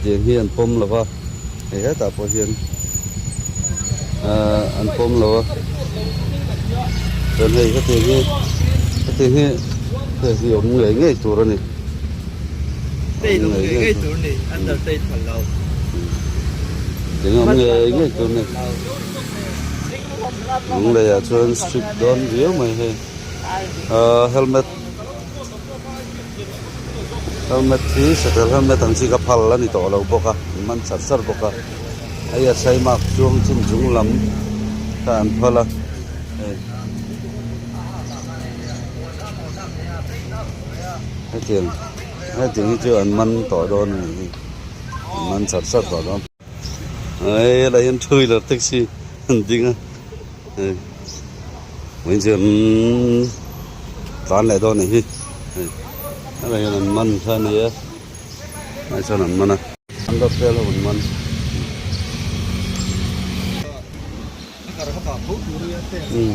Tiang hi an pawm lo va, hei hetah pawh hian ahh an pawm lo a, chuan hei hetiang hi hetiang hi hei hi awm ngei ngei tur a ni. Awm ngei ngei tur a ni, Tiang awm ngei ngei tur a ni. Lungleiah chuan strict dawn viau mai hei ahh helmet. Helmet hi satel helmet ang chi kha phal a ni tawh lo bawk a an man char char bawk a hei a saimak chuang chin chung lam kha an phal a hei hetiang hetiang hi chu an man tawh dawn a ni hi an man char char tawh dawn hei helai hian two wheeler taxi an ding a hei. Museum tlan leh dawn a nih hi hei helai hian an man kha a ni a helai chuan an man a an dawt vel ho an man. Umm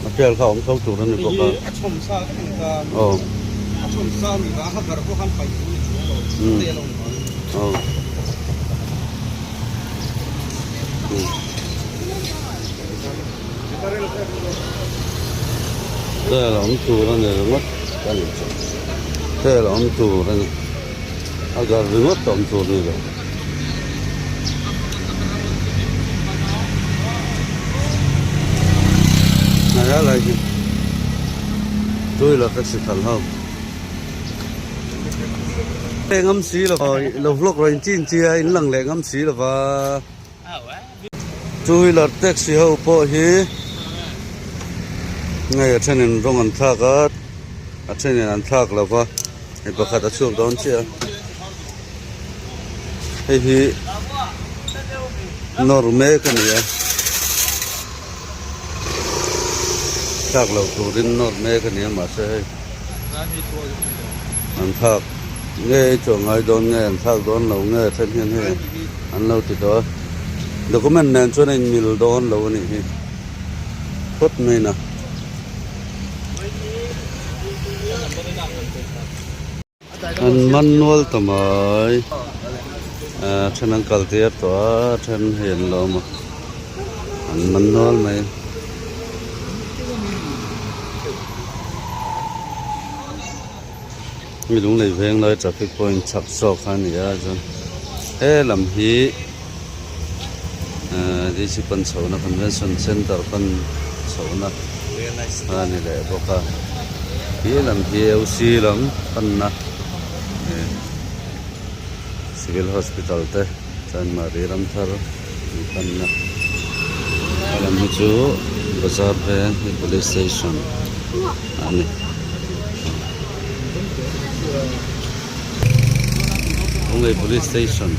a tel kha a awm tho tur a ni bawk a aw umm aw. Tel awm tur a ni ringawt a ni chu tel awm tur a ni a gar ringawt awm tur a ni lo. Hnaia lai hi two wheeler taxi khalh ho ngam si lo lo vlog rawh in chin chia in lang leh ngam si lova. Two wheeler taxi ho pawh hi ngei a thenin rawng an thlak a a thenin an thlak lo va hei pakhat a chhuak dawn chiah a hei hi nawr mek a ni a thlak lo turin nawr mek a ni a mahse hei an thlak nge i chuah ngai dawn nge an thlak dawn lo nge a then hian hei an lo ti tawh a document nen chuan a inmil dawn lo a nih hi phawt mai na. An man nual ta mai a then an kal tir tawh a a then hei an lo awm a an man nual mai. Mi lunglei veng lai traffic point chhak zawk kha a ni a chuan he lam hi ahh D C pan chhohna convention center pan chhohna a ni leh bawk a he lam hi O C lam panna civil hospital te chuan mahni ram thar an panna he lam hi chu bazar veng hi police station a ni. Lunglei police station.